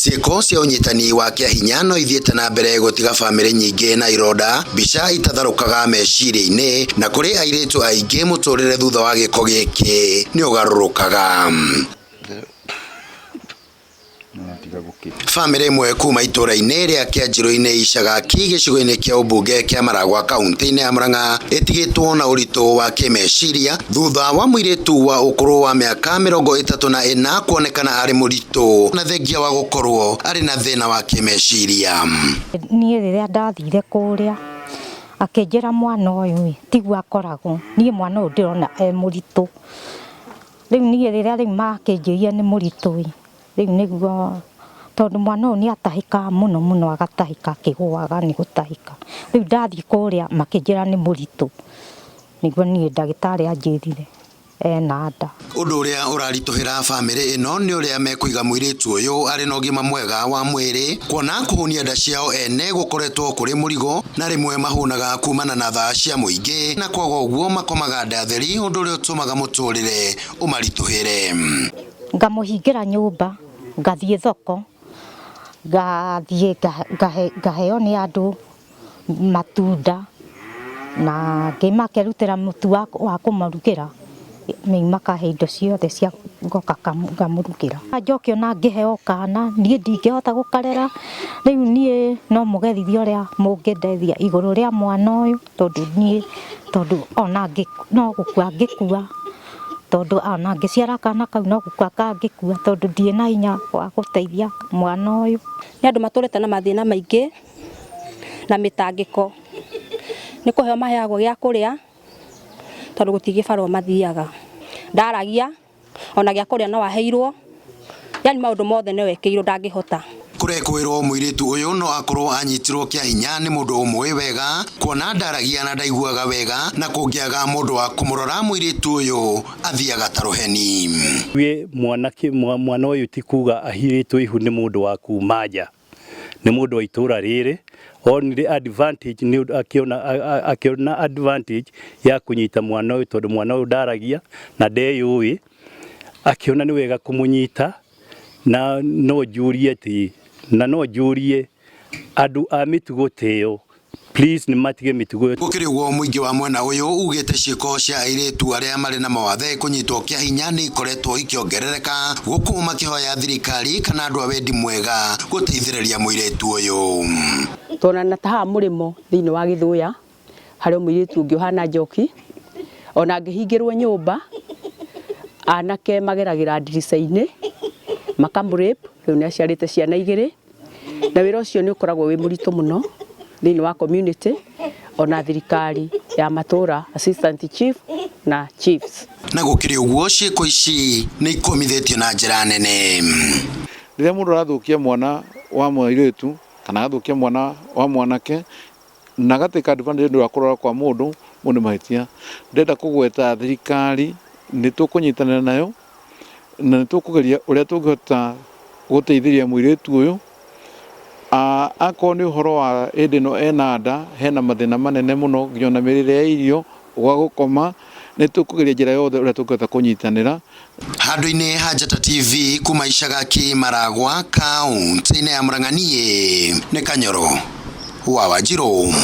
Ciĩko cia ũnyitani wa kĩahinya no ithiĩte na mbere gũtiga bamĩrĩ nyingĩ na ironda, mbica itatharũkaga meciria-inĩ, na kũrĩ airĩtu aingĩ mũtũrĩre thutha wa gĩko gĩkĩ nĩ ũgarũrũkaga. Bamĩrĩ ĩmwe kuma itũũra-inĩ rĩa Kĩanjirũ-inĩ Icagaki gĩcigo-inĩ kĩa ũmbunge kĩa Maragwa kaunti-inĩ ya Murang'a ĩtigĩtwo na ũritũ wa kĩmeciria thutha wa mũirĩtu wa ũkũrũ wa mĩaka 34 kuonekana arĩ mũritũ na thengia wa gũkorwo arĩ na thĩna wa kĩmeciria. Niĩ rĩrĩa ndathire kũrĩa akĩnjĩra mwana ũyũ ĩ tiguo akoragwo, niĩ mwana ũyũ ndĩrona e mũritũ. Rĩu niĩ rĩrĩa rĩu makĩnjĩrire nĩ mũritũ ĩ, rĩu nĩguo tondũ mwana ũyũ nĩ atahĩkaga mũno mũno agatahĩka akĩgũaga nĩ gũtahĩka. Rĩu ndathiĩ kũrĩa makĩnjĩra nĩ mũritũ, nĩguo niĩ ndagĩtarĩ anjĩrire ena nda. Ũndũ ũrĩa ũraritũhĩra bamĩrĩ ĩno nĩ ũrĩa mekũiga mũirĩtu ũyũ arĩ na ũgima mwega wa mwĩrĩ, kuona kũhũnia nda ciao ene gũkoretwo kũrĩ mũrigo na rĩmwe mahũnaga kumana na thaa cia mũingĩ na kwaga ũguo makomaga nda theri ũndũ ũrĩa ũtũmaga mũtũrĩre ũmaritũhĩre. Ngamũhingĩra nyũmba, ngathiĩ thoko, ngathiĩ ngaheo nĩ andũ matunda na makerutĩra mũtu wa kũmarugĩra, makahe indo ciothe cia ngoka ngamũrugĩra. Njoke ona ngĩheo kana, niĩ ndingĩhota gũkarera, rĩu niĩ no mũgeririe ũrĩa mũngĩndeithia igũrũ rĩa mwana ũyũ, tondũ niĩ tondũ ona no gũkua ngĩkua, tondũ ona ngĩciara kana kau no gũkua kangĩkua, tondũ ndirĩ na hinya wa gũteithia mwana ũyũ. Nĩ andũ matũrĩte na mathĩna maingĩ na mĩtangĩko, nĩ kũheo maheagwo gĩa kũrĩa tondũ gũtirĩ gĩbarũa mathiaga. Ndaragia ona gĩa kũrĩa no aheirwo, yani maũndũ mothe no ekĩirwo ndangĩhota. Kũrekũĩrwo mũirĩtu ũyũ no akorwo anyitirwo kĩa hinya nĩ mũndũ ũmũĩ wega kuona ndaragia na ndaiguaga wega na kũngĩaga mũndũ wa kũmũrora mũirĩtu ũyũ athiaga ta rũheni. Mwanake mwana ũyũ ti kuga ahirĩtwo ihu nĩ mũndũ wa kuma nja, nĩ mũndũ wa itũra rĩrĩ onire advantage nĩ akĩona akĩona advantage ya kũnyita mwana ũyũ tondũ mwana ũyũ ndaragia na ndeyũĩ, akĩona nĩ wega kũmũnyita na no njũrie atĩ na no njũrie andũ a mĩtugo ta ĩyo please nĩ matige mĩtugo ĩyo. Gũkĩrĩ ũguo mũingĩ wa mwena ũyũ ugĩte ciĩko cia airĩtu arĩa marĩ na mawathe kũnyitwo kĩa hinya nĩ ikoretwo ikĩongerereka gũkũ makĩhoya thirikari kana andũ a wendi mwega gũteithĩrĩria mũirĩtu ũyũ. Tuonana ta haha mũrĩmo thĩinĩ wa Gĩthũya harĩ mũirĩtu ũngĩ ũhana Njoki ona angĩhingĩrwo nyũmba anake mageragĩra ndirica-inĩ makamũ rape, rĩu nĩ aciarĩte ciana igĩrĩ na wĩra ũcio nĩ ũkoragwo wĩ mũritũ mũno thĩinĩ wa community ona thirikari ya matũra, assistant chief na chiefs. Na gũkĩrĩ ũguo ciĩko ici nĩ ikomithĩtio na njĩra nene. Rĩrĩa mũndũ arathũkia mwana wa mũirĩtu kana agathũkia mwana wa mwanake na agatake advantage nĩ ũndũ wa kũrwara kwa mũndũ, mau nĩ mahĩtia. Ndĩrenda kũgweta thirikari nĩ tũkũnyitanĩra nayo na nĩ tũkũgeria ũrĩa tũngĩhota gũteithĩrĩria mũirĩtu ũyũ. Akorwo nĩ ũhoro wa hĩndĩ ĩno ena nda, hena mathĩna manene mũno nginya ona mĩrĩre ya irio, gwa gũkoma, nĩ tũkũgeria njĩra yothe ũrĩa tũngĩhota kũnyitanĩra. Handũ-inĩ ha Njata TV kuma Icagaki Maragwa kaunti-inĩ ya Murang'a niĩ nĩ Kanyoro wa Wanjirũ.